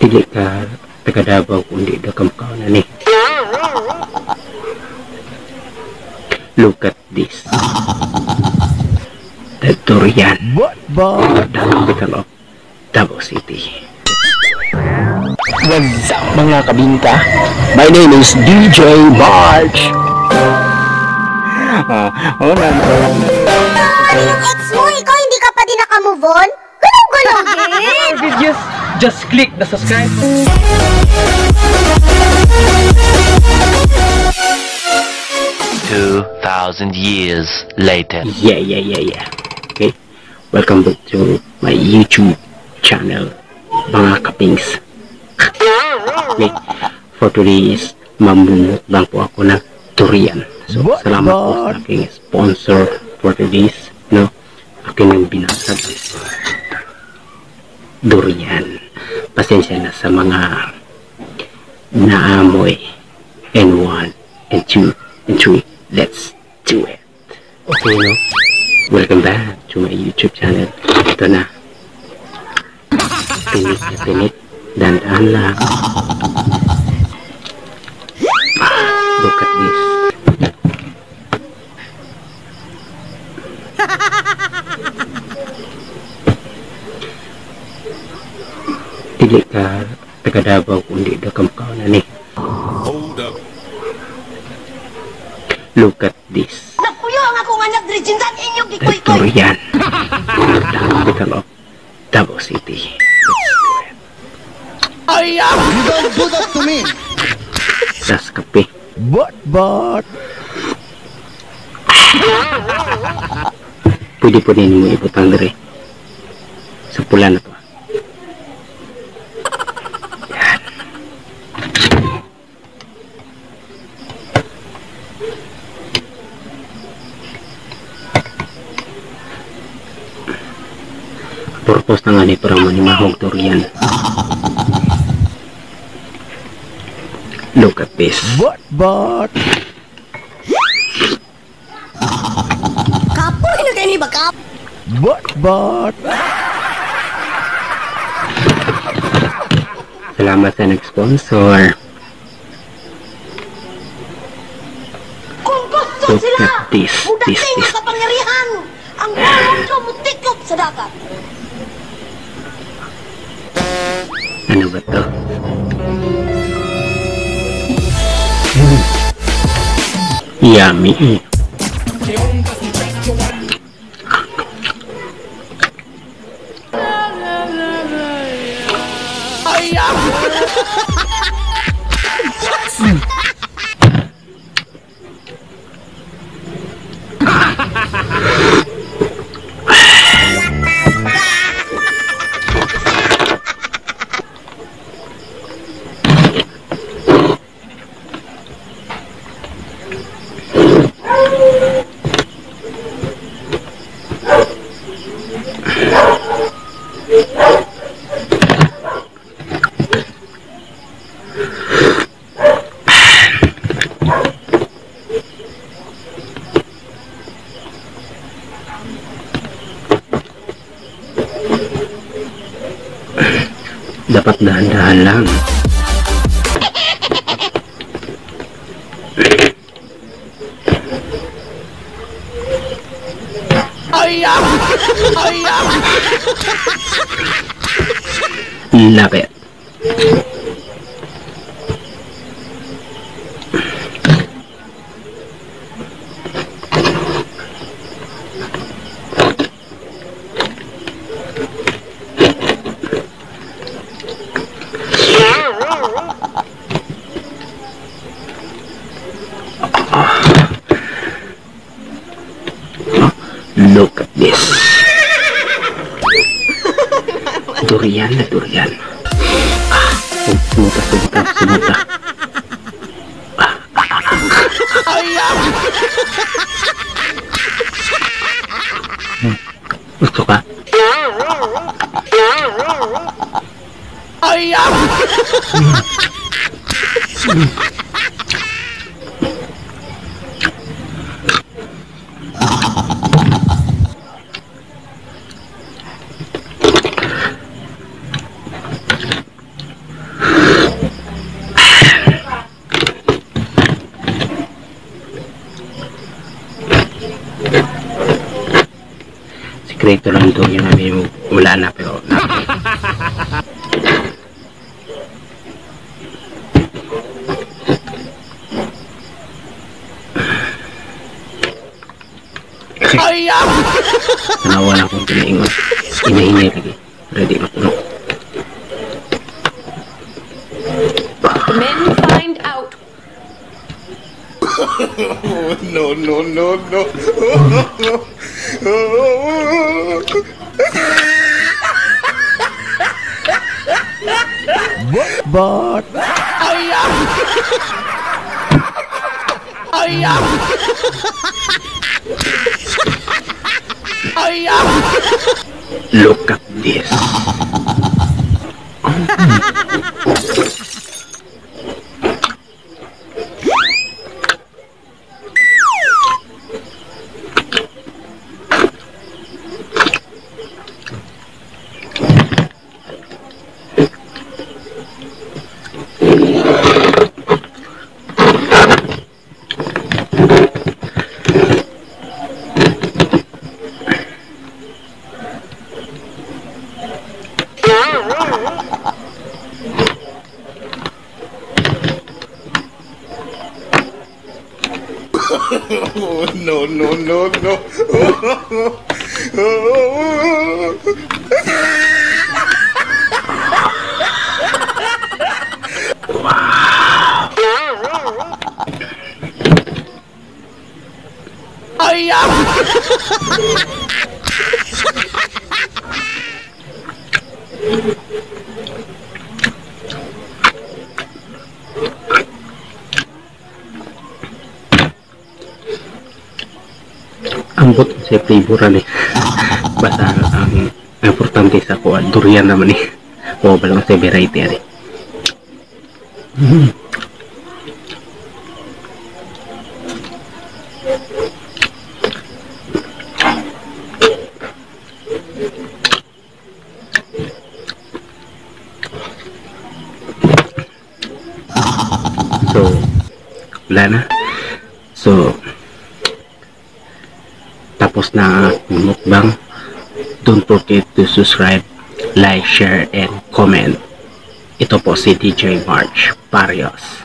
Dili ka taga Davao kundi daw ka makaon na ni. Look at this. The durian. What ba? The capital of Davao City. What's up mga kabinta? My name is DJ March. Ano yung ex mo? Ikaw hindi ka pa din nakamove on? Gulong-gulong din! Videos, just click the subscribe button. 2,000 years later. Yeah. Okay, welcome back to my YouTube channel, mga kapings. Okay, for today is mamumukbang po ako ng durian. So, salamat po sa aking sponsor for today's, no? Akin yung binasag durian. Pasensya na sa mga naamoy. And 1, and 2, and 3. Let's do it. Okay, no? Welcome back to my YouTube channel. Ito na. Tinik na tinik. Dandaan lang. Look at this. Dili ka taga Davao kundi daw ka makaon na ni. Hold up. Look at this. Nagpuyo ang akong anak diri jindan inyong gikoy-koy. Durian. The capital of Davao City. Let's do it. You don't do that to me. Tas kape. What but? Pwede po din mo ibutang diri. Sa pula na to. Yan. Purpose na nga ni para manimahog durian. Look at this. What but? Kapoy na kayo ni baka. What but? Salamat sa nag-sponsor. Kung gusto Look sila, at this, this, mudating this. ang kapangyarihan. Ang ulo ko mutikop sa dagat. Ano ba to? Yummy. Dapat dahan-dahan lang. Love it. Look at this. Durian na durian. Sumuta, sumuta, sumuta. Gusto ka? Sikreto lang durian na yung wala na pero tanawa lang kung pinaingon. Inahinay lagi. Ready matunog. The men find out. No, no, no, no. But Look at this. Oh, no, no, no, no. Ambot sa flavor ani. Basta ang importante sa kuan durian naman eh. O balang sa variety ani. So wala na. So tapos na ang aking mukbang. Don't forget to subscribe, like, share, and comment. Ito po si DJ March Barrios.